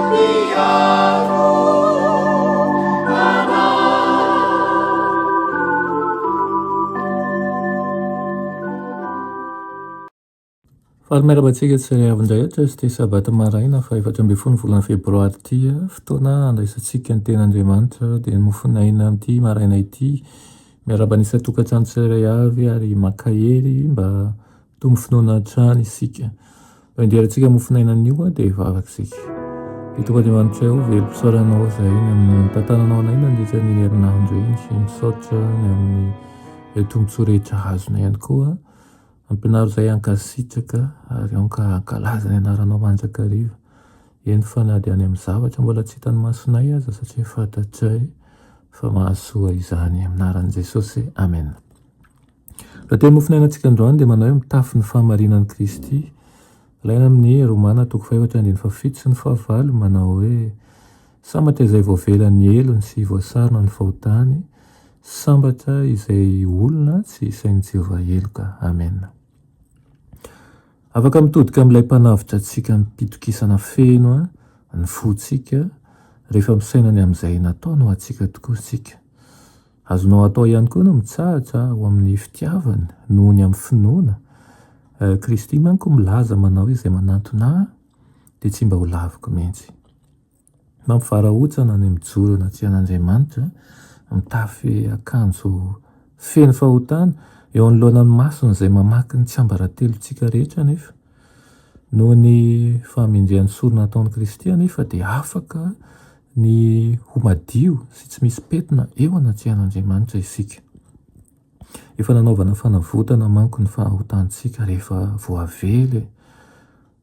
Mpiaro anay. Faly miarahaba antsika tsirairay avy indray ato ity sabata maraina faha 14 volana febroary ity. Fotoana handraisantsika ny tenin'Andriamanitra dia ny mofon'aina amin'ity maraina ity. Miarahaba ny isan-tokantrano tsirairay avy ary mankahery mba hitombo finoana hatrany isika. Mba hidirantsika mofon'aina anio dia hivavaka isika. Ry Tompo Andriamanitray o, velom-pisaorana Anao izahay ny amin'ny nitantananao anay nandritra ny herinandro iny. Misaotra ny amin'ny tombontsoa rehetra azonay ihany koa. Ampianaro izahay hankasitraka ary aoka hankalaza ny anaranao mandrakariva, eny fa na dia any amin'ny zavatra mbola tsy hitan'ny masonay aza, satria fantatray fa mahasoa izany. Amin'ny anaran'i Jesosy, amena. Raha teny mofonainantsika androany dia manao hoe mitafy ny fahamarinan'i Kristy. Alaina amin'ny Romana toko fahefatra andininy fahafito sy ny fahavalo manao hoe Sambatra izay voavela ny helony sy voasarona ny fahotany, sambatra izay olona tsy isain'i Jehovah heloka. Amena. Afaka mitodika amin'ilay Mpanavotra antsika amim-pitokisana feno ny fontsika rehefa misaina ny amin'izay nataony ho antsika tokoa isika. Azonao atao ihany koa ny mitsahatra ao amin'ny fitiavany noho ny amin'ny finoana. Kristy manko milaza manao izay manantona ahy dia tsy mba ho laviko mihitsy. Mampivarahontsana ny mijoro anatrehan'Andriamanitra, mitafy akanjo feno fahotana, eo anoloanan'ny masony izay mamaky ny tsiambaratelontsika rehetra anefa. Noho ny fahamendrehan'ny sorona nataon'i Kristy anefa dia afaka ny ho madio sy tsy misy pentina eo anatrehan'Andriamanitra isika. Efa nanaovana fanavotana manko ny fahotantsika rehefa voavela e.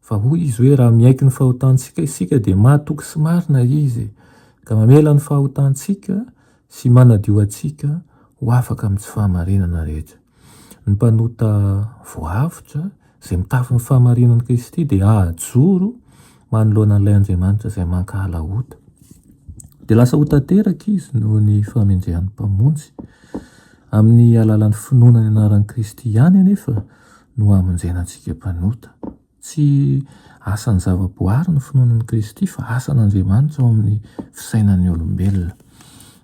Fa hoy Izy hoe, Raha miaiky ny fahotantsika isika, dia mahatoky sy marina Izy, ka mamela ny fahotantsika sy manadio antsika ho afaka amin'ny tsy fahamarinana rehetra. Ny mpanota voavotra, izay mitafy ny fahamarinan'i Kristy, dia hahajoro manoloana an'ilay Andriamanitra izay mankahala ota. Dia lasa ho tanteraka izy noho ny fahamendrehan'ny Mpamonjy. Amin'ny alalan'ny finoana ny anaran'i Kristy ihany anefa no hamonjena antsika mpanota. Tsy asan'ny zavaboary ny finoana an'i Kristy fa asan'Andriamanitra ao amin'ny fisainan'ny olombelona.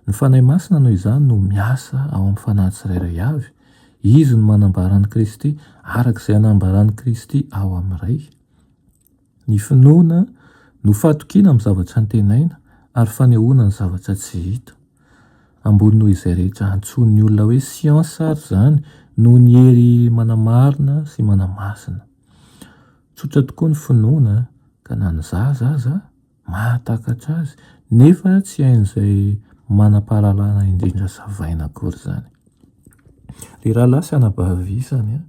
Ny Fanahy Masina noho izany no miasa ao amin'ny fanahy tsirairay avy. Izy no manambara an'i Kristy araka izay anambaran'i Kristy ao amin'ny Ray. Ny finoana no fatokiana amin'ny zavatra antenaina ary fanehoana ny zavatra tsy hita. Ambony noho izay rehetra antsoin'ny olona hoe siansa ary izany noho ny hery manamarina sy manamasina. Tsotra tokoa ny finoana ka na ny zaza aza mahatakatra azy nefa tsy hain'izay manam-pahalalana indrindra savaina akory izany. Ry rahalahy sy anabavy isany a,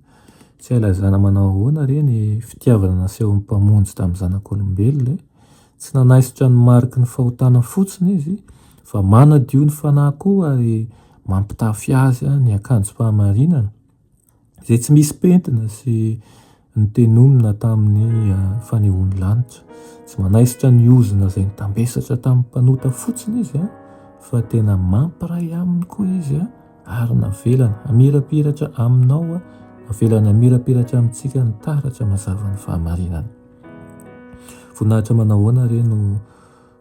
tsy hay lazaina manao ahoana re ny fitiavana nasehon'ny Mpamonjy tamin'ny zanak'olombelona e! Tsy nanaisotra ny mariky ny fahotana fotsiny Izy fa manadio ny fanahy koa ary mampitafy azy ny akanjom-pahamarinana izay tsy misy pentina sy notenomina tamin'ny fanehoan'ny lanitra. Tsy manaisotra ny ozona izay nitambesatra tamin'ny mpanota fotsiny Izy fa tena mampiray aminy koa Izy ary navelany hamirapiratra aminao, navelany hamirapiratra amintsika ny taratra mazavan'ny fahamarinana. Voninahitra manao ahoana re no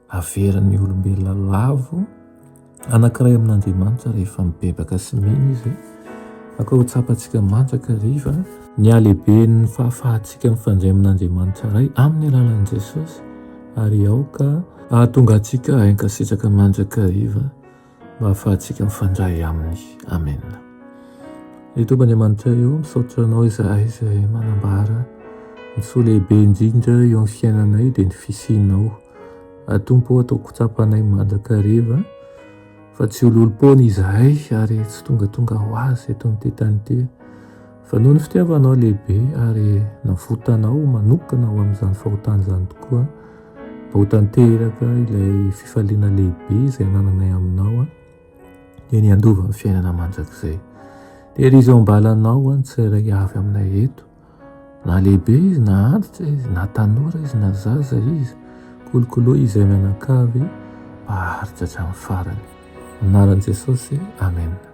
averin'ny olombelona lavo anankiray amin'Andriamanitra rehefa mibebaka sy mino izy? Aoka ho tsapantsika mandrakariva ny halehiben'ny fahafahantsika mifandray amin'Andriamanitra Ray amin'ny alalan'i Jesosy, ary aoka hahatonga antsika hankasitraka mandrakariva mba hahafahantsika mifandray Aminy. Amena. Ry Tompo Andriamanitra o, misaotra Anao izahay izay manambara ny soa lehibe indrindra eo amin'ny fiainanay dia ny fisianao. Tompo o, ataoko tsapanay mandrakariva fa tsy ololom-poana izahay ary tsy tongatonga ho azy eto amin'ity tany ity fa noho ny fitiavanao lehibe ary navotanao manokana ho amin'izany fahotana izany tokoa Mba ho tanteraka ilay fifaliana lehibe izay anananay aminao dia ny handova ny fiainana mandrakizay. Tehirizo ao am-balanao ny tsirairay avy aminay eto, na lehibe izy na antitra izy, na tanora izy na zaza izy, kolokoloy izay mianakavy mba haharitra hatramin'ny farany. Amin'ny anaran'i Jesosy, amena.